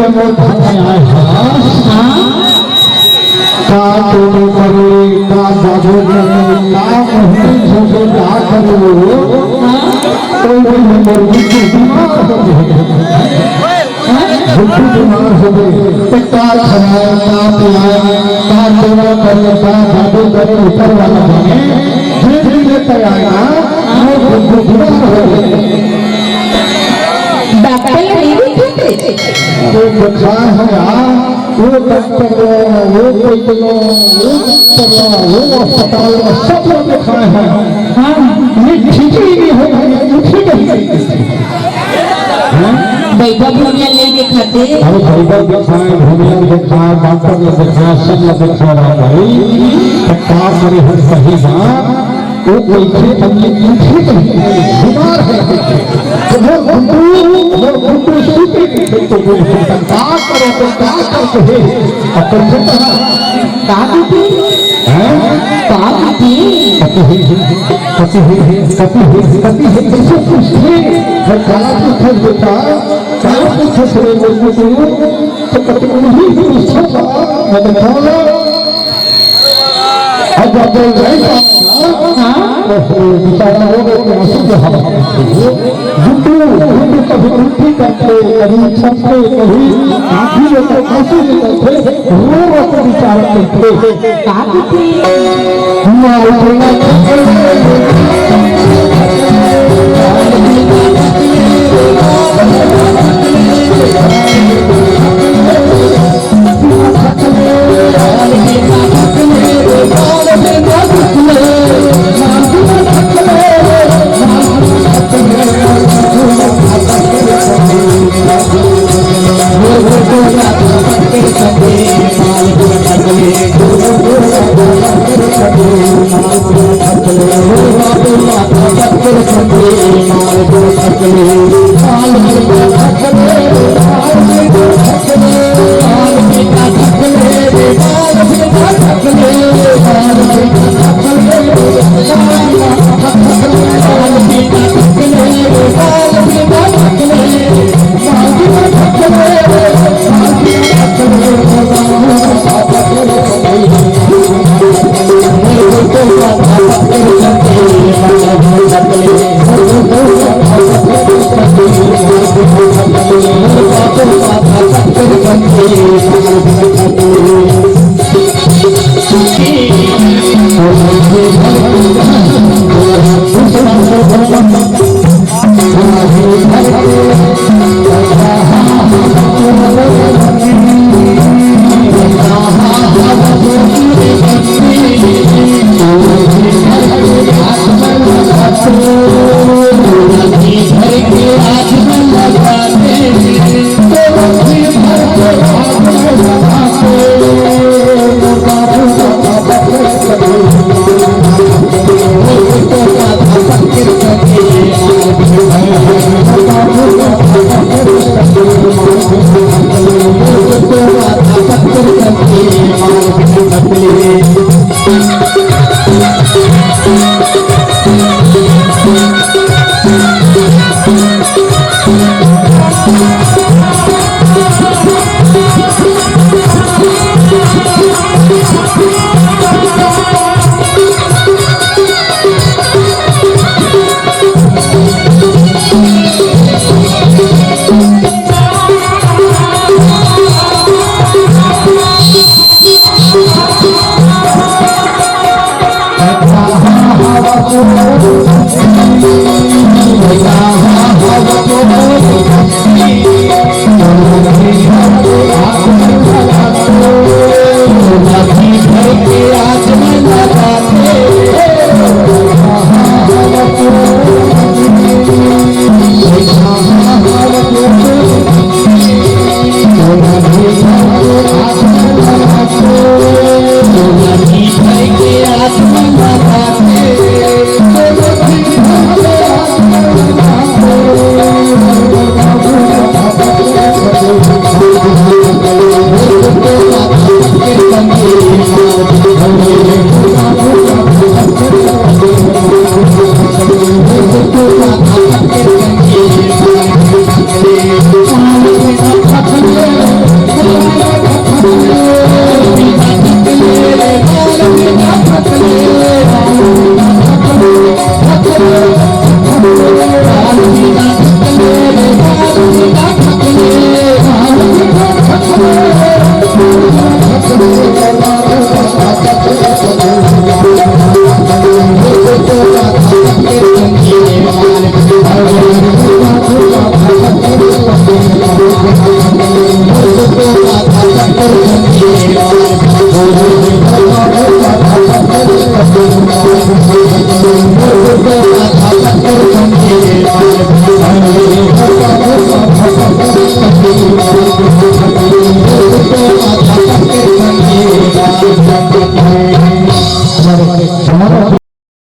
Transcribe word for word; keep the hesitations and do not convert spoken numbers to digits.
मोर घर में आए हस। हाँ। का तोड़े करे, का जादू करे, का मोहनी झोंके, का करे वो? हाँ। कोई भी हमर बुद्धू बीमार हो गए। हाँ। बुद्धू बीमार हो गए। तो का खवाए, का पिलाए, का सेवा करे, का जादू करे, ऊपर वाला जाने। जे भी लेकर आएगा, वो बुद्धू बीमार हो गए। डॉक्टर नहीं दिखाते। तो दिखाए हैं यार, वो डॉक्टर ला, वो कोई ला, वो डॉक्टर ला, वो अस्पताल ला, सब लोग दिखाए हैं। हाँ। ये ठीक ही नहीं हो रहा है, ये ठीक ही नहीं। हाँ? वैभव भूमिया नहीं दिखाते। अरे वैभव दिखाए, भूमिया दिखाए, डॉक्टर ला दिखाए, सब ला दिखाए रहा भाई। तो का करे हम सही बात? वो कइसे हमने पूछे तो बीमार है। तो वो गुड्डू, वो गुड्डू सूते थे, तो वो का करो, तो का करते हैं? अपन से कहा, का दीदी? हैं? का दीदी? कति है, कति है, कति है, कति है, कैसे पूछते? मैं काला पूछे बेटा, काला पूछे रे गुड्डू, तो कति उन्हीं पूछता था, मैं तो अब जब बोल रहे हैं, हाँ? ओहो, बेचारा हो गया, आंसू के हवा। गुड्डू, गुड्डू कभी उल्टी करते, कभी छपते, कभी आंखी में तो आंसू निकलते, रो रो के बेचारा करते। का करते? माँ उठना